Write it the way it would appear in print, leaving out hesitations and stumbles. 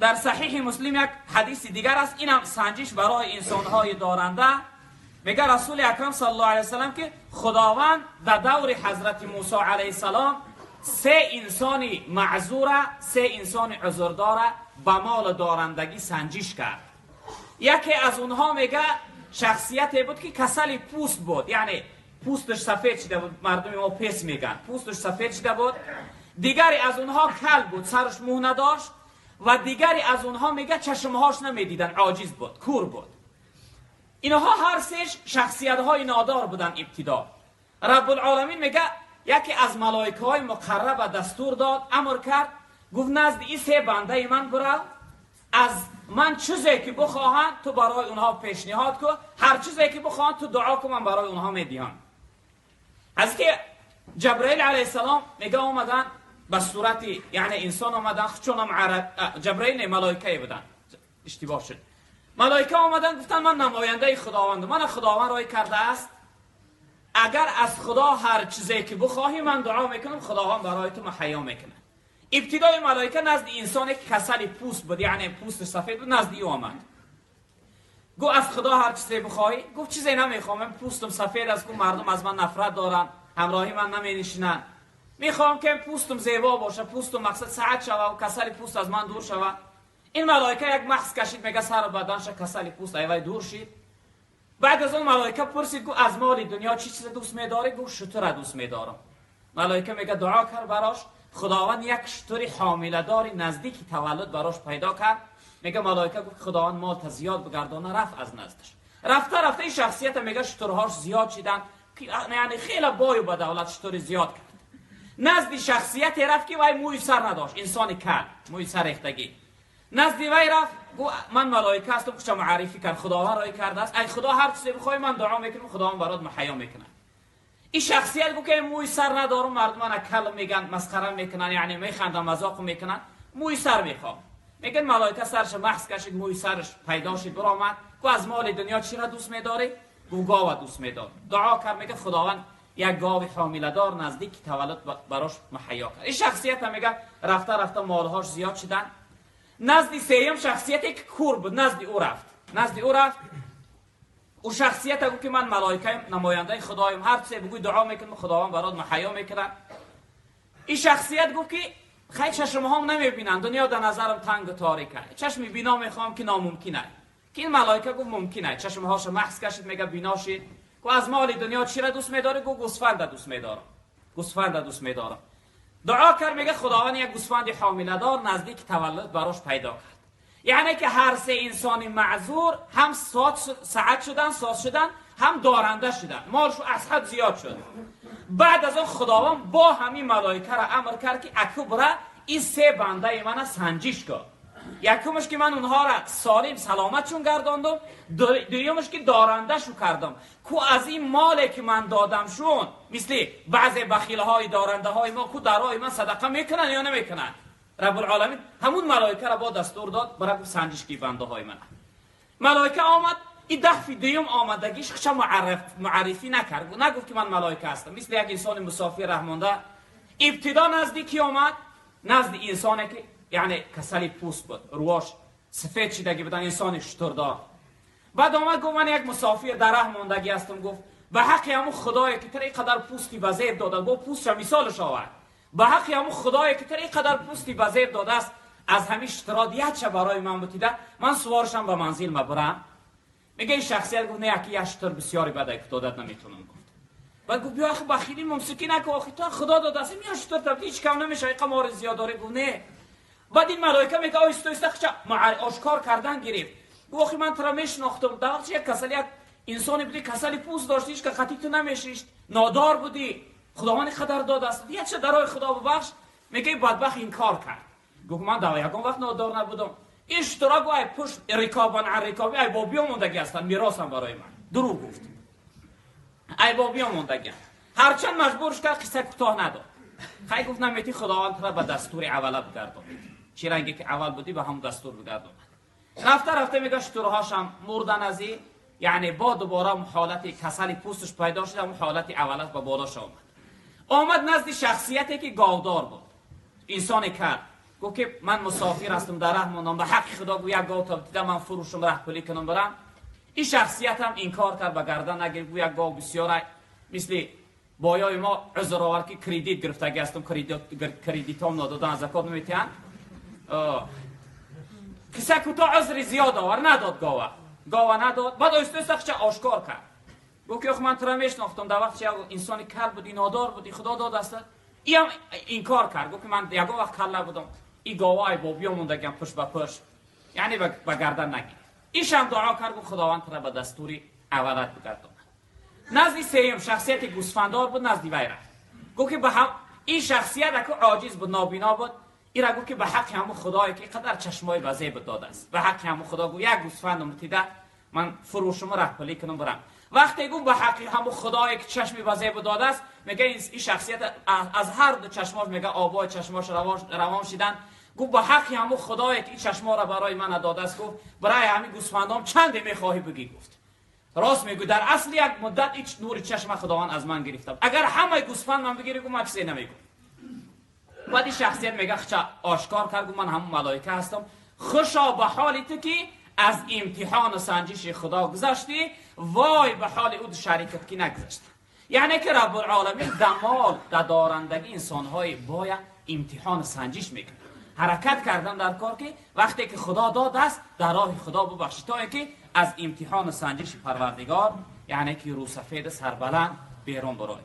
Дар Саҳеҳи Муслим як ҳадиси дигар аст, инам санҷиш барои инсонҳои доранда. Мегӯяд Расули Акрам саллаллоҳу алайҳи васаллам, ки Худованд дар даври Ҳазрати Мусо алайҳиссалом се инсони маъзура, се инсони узрдора ба мол дорандагӣ санҷиш кард. Яке аз онҳо, мегӯяд, шахсияте буд, ки касали пӯст буд, яъне пӯсташ сафед шуда буд, мардуми мо пес мегӯянд, пӯсташ сафед шуда буд. Дигаре аз онҳо кал буд, сараш мӯ надошт, ва дигаре аз онҳо, мегӯяд, чашмҳош намедидан, оҷиз буд, кур буд. Инҳо ҳар сеш шахсиятҳои нодор буданд. Ибтидо Раббулоламин, мегӯяд, яке аз малоикаҳои муқарраба дастур дод, амр кард, гуфт: назди ин се бандаи ман бирав, аз ман чизе ки бихоҳанд, ту барои онҳо пешниҳод кун, ҳар чизе ки бихоҳанд, ту дуо кун, ман барои онҳо медиҳам. Аз ки Ҷабраил алайҳиссалом, мега, омадан ба сурати, яъне, инсон омадан, чунам Ҷабраил не, малоикае буданд, иштибоҳ шуд. Малоика омадан, гуфтанд: ман намояндаи Худовандам, мана Худованд рой кардааст, агар аз Худо ҳар чизе ки бихоҳӣ, ман дуо мекунам, Худованд барои ту муҳайё мекунад. Ибтидои малоика назди инсоне ки касали пӯст буд, яъне пӯсташ сафед буд, назди ӯ омад. Гуфт: аз Худо ҳар чизе бихоҳӣ. Гуфт: чизе намехоҳам, ман пӯстам сафед аст, гуфт, мардум аз ман нафрат доранд, ҳамроҳи ман наменишинанд, мехоҳам ки пӯстам зебо бошад, пӯстам, мақсад, саҳат шава ва касали пӯст аз ман дур шава. Ин малоика як махс кашид, мега, сару баданша касали пӯст айвай дур шид. Баъд аз он малоика пурсид, гуфт: аз моли дунё чӣ чизе дӯст медорӣ? Гуфт: шутура дӯст медорам. Малоика, мега, дуо кард барош, Худованд як шутури ҳомиладори наздики таваллуд барош пайдо кард. Мега, малоика гуфт: Худованд молта зиёд бигардона. Рафт аз наздаш. Рафта рафта ин шахсията, мега, шутурҳош зиёд шиданд, яъне хеле бою ба давлат, шутури зиёд кард. Назди шахсияте рафт, ки вай мӯи сар надошт, инсони кал, мӯи сар рехтагӣ. Назди вай рафт, гуфт: ман малоика ҳастам, худша муаррифӣ кард, Худованд рой кардааст, ай Худо ҳар чизе бихоҳӣ, ман дуо мекунам, Худованд барот муҳайё мекунад. Ин шахсият гуфт, ки мӯи сар надорам, мардум мана кал мегӯянд, масхара мекунанд, яъне механданд, мазоқ мекунанд, мӯи сар мехоҳам. Мегӯянд, малоика сарша махс кашид, мӯи сараш пайдо шид, биромад. Гуфт: аз моли дунё чиро дӯст медорӣ? Гуфт: гова дӯст медорам. Дуо кард, мегӯяд, Худованд як гови ҳомиладор наздики таваллуд барош муҳайё кард. Ин шахсията, мега, рафта рафта молҳош зиёд шуданд. Назди сеюм шахсияте ки кур буд, назди ӯ рафт. Назди ӯ рафт, ӯ шахсията гуфт, ки ман малоикаем, намояндаи Худоем, ҳар чизе бигӯй, дуо мекунам, Худованд барот муҳайё мекунад. Ин шахсият гуфт, ки хай, чашмҳом намебинанд, дунё дар назарам тангу торика, чашми бино мехоҳам, ки номумкин аст. Ки ин малоика гуфт: мумкин аст. Чашмҳоша махс кашид, мега, бино шид. Гуфт: аз моли дунё чиро дӯст медорӣ? Гуфт: гӯсфанда дӯст медорам, гӯсфанда дӯст медорам. Дуо кард, мега, Худованд як гӯсфанди ҳомиладор наздики таваллуд барош пайдо кард. Яъне ки ҳар се инсони маъзур ҳам саат шудан, соз шудан, ҳам доранда шудан, молшу аз ҳад зиёд шуд. Баъд аз он Худованд бо ҳамин малоикаро амр кард, ки аку бира, ин се бандаи мана санҷиш кун. Якумаш, ки ман онҳоро солим саломатшон гардондум, дуюмаш, ки дорандашу кардам, ку аз ин моле ки ман додамшун, мисли баъзе бахилҳои дорандаҳои мо, ку дар роҳи ман садақа мекунанд ё намекунанд. Раббулоламин ҳамун малоикаро бо дастур дод: бира, гуфт, санҷиш ки бандаҳои мана. Малоика омад. И дафъи дуюм омадагиш худша муаррифӣ накард, нагуфт, ки ман малоика ҳастам. Мисли як инсони мусофир раҳмонда, ибтидо назди ки омад? Назди инсоне ки, яъне, касали пӯст буд, рӯош сафед шидагӣ будан, инсони шутурдор. Баъд омад, гуфт: ман як мусофир дар раҳ мондагӣ ҳастам. Гуфт: ба ҳаққи ҳамун Худое ки туро ин қадар пӯсти ба зеб дода, гуфт, пӯстша мисолаш овард, ба ҳаққи ҳамун Худое ки туро ин қадар пӯсти ба зеб додааст, аз ҳамин шутурот якча барои ман бутида, ман суворшам, ба манзил мабурам. Мега, ин шахсият гуфт: не, яки як шутур бисёри бада додат наметонам, гуфт. Баъд гуфт: биё, ахи, бахилӣ мумсикӣ наку, охи, то Худо додааст, мия шутур та, ҳеҷ кам намешава, иқа мори зиёд дорӣ. Гуфт: не. Баъд ин малоика, мега, оҳиста оҳиста худша ошкор кардан гирифт. Гуфт: охи, ман туро мешинохтам, дар вақти як касали, як инсоне будӣ, касали пӯст дошти, ҳеҷ ка қати ту намешишт, нодор будӣ, Худованд қадар додааст, якча дар роҳи Худо бубахш. Мега, бадбахт инкор кард, гуфт: ман дар ягон вақт нодор набудам, ин шутура, гу, ай пушт рикобан ан рикоби ай бобиё мондагӣ ҳастанд, меросам барои ман. Дурӯғ гуфт, ай бобиё мондагӣ. Ҳарчанд маҷбурш кард, қисса кӯтоҳ, надод. Хай, гуфт: намети, Худованд тура ба дастури аввала бигардонад, чӣ ранге ки аввал будӣ, ба ҳамон дастур бигардонад. Рафта рафта, мега, шутурҳошам мурдан аз и, яъне, бо дубора ҳолати касали пӯсташ пайдо шуд, ҳамон ҳолати аввалаш ба болош омад. Омад назди шахсияте ки говдор буд, инсоне кард. Гуфт: گفت که من مسافر هستم، در ره ماندم، به حق خدا گفت یک گاو تا دیدم من فروشم ره پلی کنم برم. این شخصیت هم انکار کرد، به گردن نگرفت. گفت یک گاو بسیار مثل بایای ما عذر آورد که کردیت گرفتگی هستم، کردیت هم ندادن، از زکات نمیتین. کسا کوتاه عذر زیاد آور، نداد گاوه، گاوه نداد. بعد آیسته آیسته خودش آشکار کرد. گفت که من تو را میشناختم، در وقت یک انسان کل بودی، نادار بودی، خدا داد است. این هم انکار کرد، گفت که من یگان وقت کل نبودم، این گاوه ای بابیا موندگم پشت به پشت، یعنی به گردن نگیر. ایش هم دعا کرد، گفت خداوند تو را به دستوری اولت بگرداند. نزد سیم شخصیت گوسفندار بود، نزد وی رفت. گفت که به هم این شخصیت که عاجز بود، نابینا بود، این را گفت که به حق همون خدایی که قدر چشمای وزی بود داده است، به حق همون خدا گفت یک گوسفندم دیده من فروشم ره پلی کنم برم. وقتی گفت به حق همون خدایی که چشمی وزی بود داده است، میگه این شخصیت از هر دو چشماش میگه آبای چشماش روان شدن. گفت به حق همون خدایی که این چشما را برای من داده است، گفت برای همین گوسفندام چند میخواهی بگی؟ گفت راست میگو، در اصل یک مدت هیچ نور چشم خداوند از من گرفته، اگر همه گوسفند من بگیری گفت من چیزی نمیگم. بعد این شخصیت میگه خچه آشکار کرد، گفت من همون ملائکه هستم، خوشا به حال تو که از امتحان و سنجش خدا گذشتی، وای به حال او شریکت که نگذشت. یعنی که رب العالمین دمال در دارندگی انسانهای باید امتحان و سنجش میکنه. حرکت کردن در کار که وقتی که خدا داد است در راه خدا ببخشی، تا اینکه از امتحان و سنجش پروردگار یعنی که رو سفید سربلند بیرون برای.